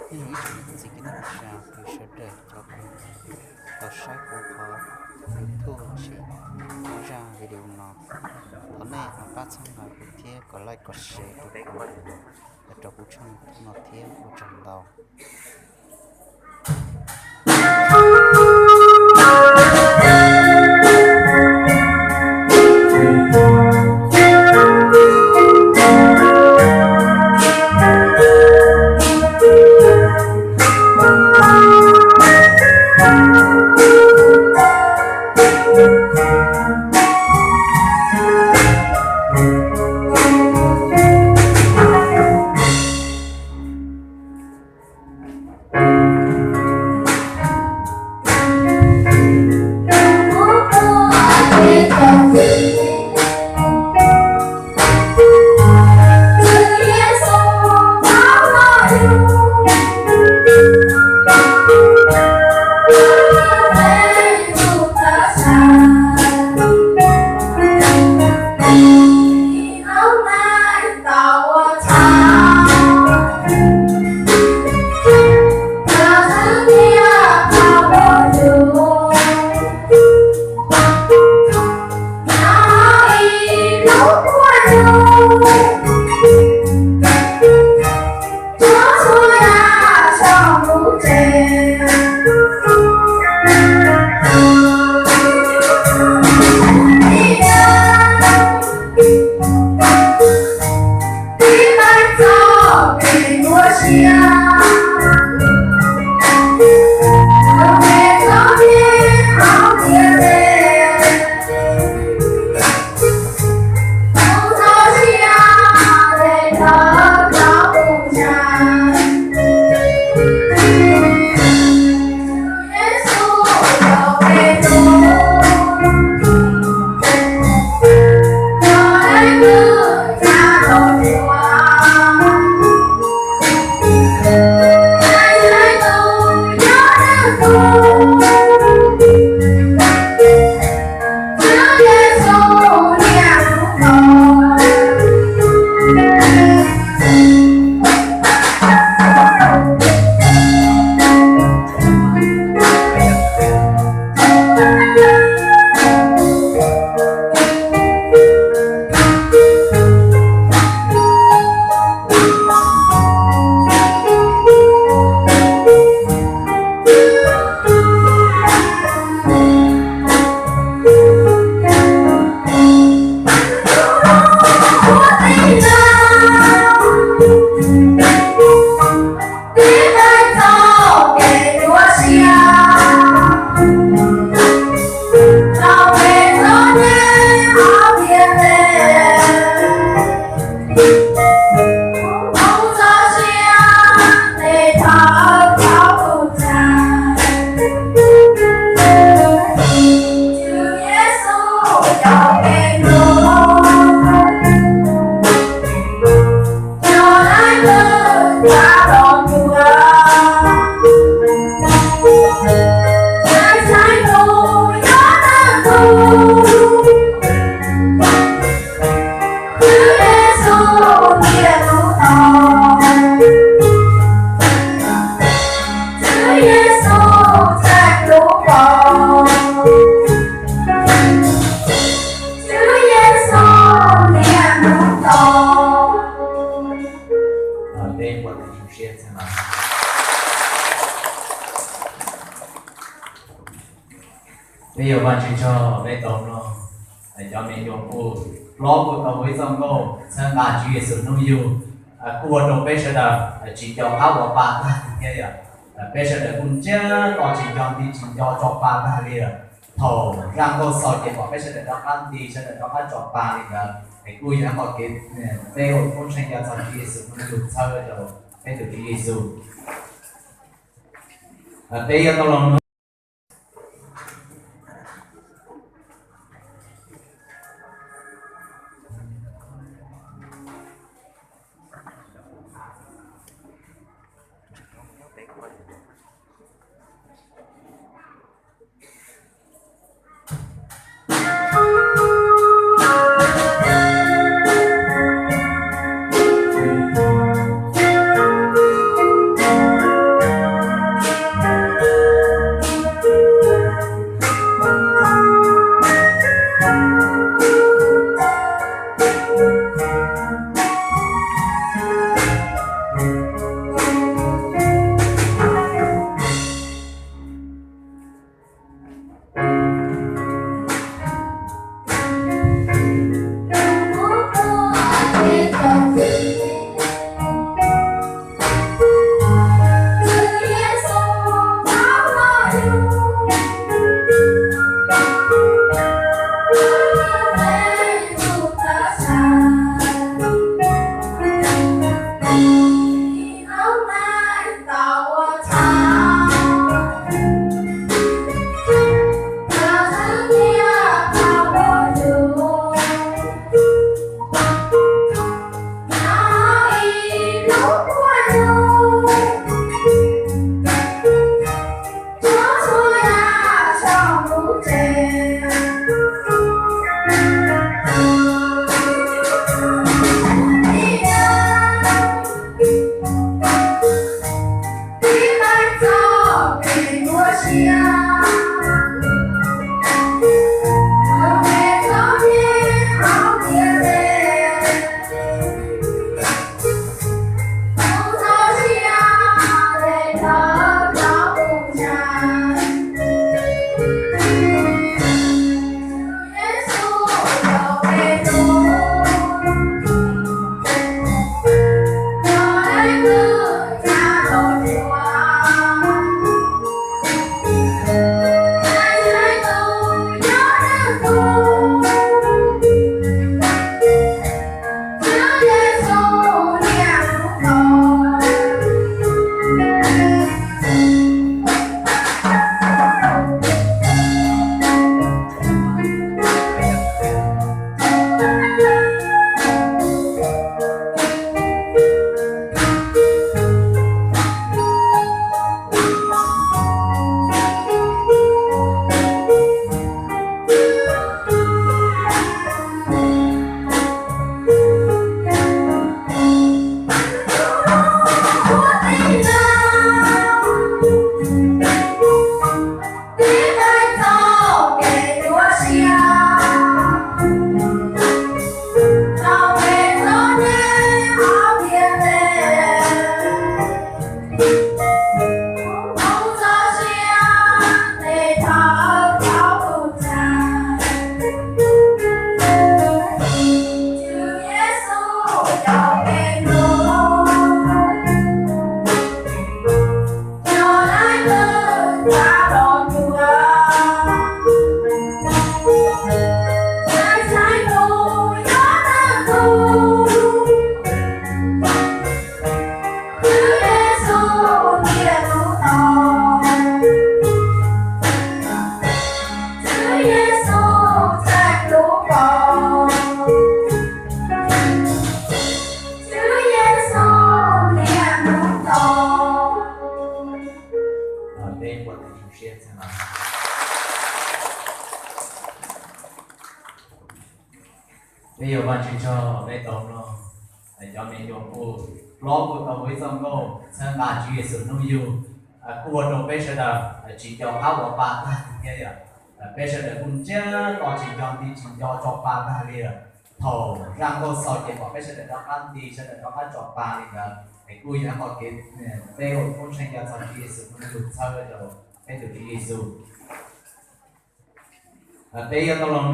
Ib tsoom niam txiv kwv tij neej tsa phooj ywg sawv daws cov uas los saib kuv qhov YouTube tsim zaj video no, thov nej ho pab txhawb nqa kuv thiab kom like kom share rau kuv, rau kuv channel no thiab ua tsaug ntau. Peb yuav Vajtswv tsaug, peb tau mloog cov me nyuam kuj hlob kuj tau ua ib txoj nkauj txhawb nqa Tswv Yexus hnub yug, kuj ua rau peb sawv daws tsis nco qab ua pa tag li thiab yom. Peb sawv daws kuj ntsiag to tsis nco nti tsis nco tso pa tag li. Thaum zaj nkauj xaus ces pom peb sawv daws rov qab nti, sawv daws rov qab tso pa li ntawd es kuj yog qhov kev peb ua koob tsheej nco txog Tswv Yexus hnub yug txhawb rau peb tus Tswv Yexus. Peb yuav tau los mloog. Peb yuav Vajtswv tsaug, peb tau mloog cov me nyuam kuj hlob kuj tau ua ib txoj nkauj txhawb nqa Tswv Yexus hnub yug, kuj ua rau peb sawv daws tsis nco qab ua pa tag li thiab yom. Peb sawv daws kuj ntsiag to tsis nco nti tsis nco tso pa tag li lawm. Thaum zaj nkauj xaus ces kom peb sawv daws rov qab nti, sawv daws rov qab tso pa li ntawd es kuj yog qhov kev peb ua koob tsheej nco txog Tswv Yexus hnub yug txhawb rau peb tus Tswv Yexus. Peb yuav tau los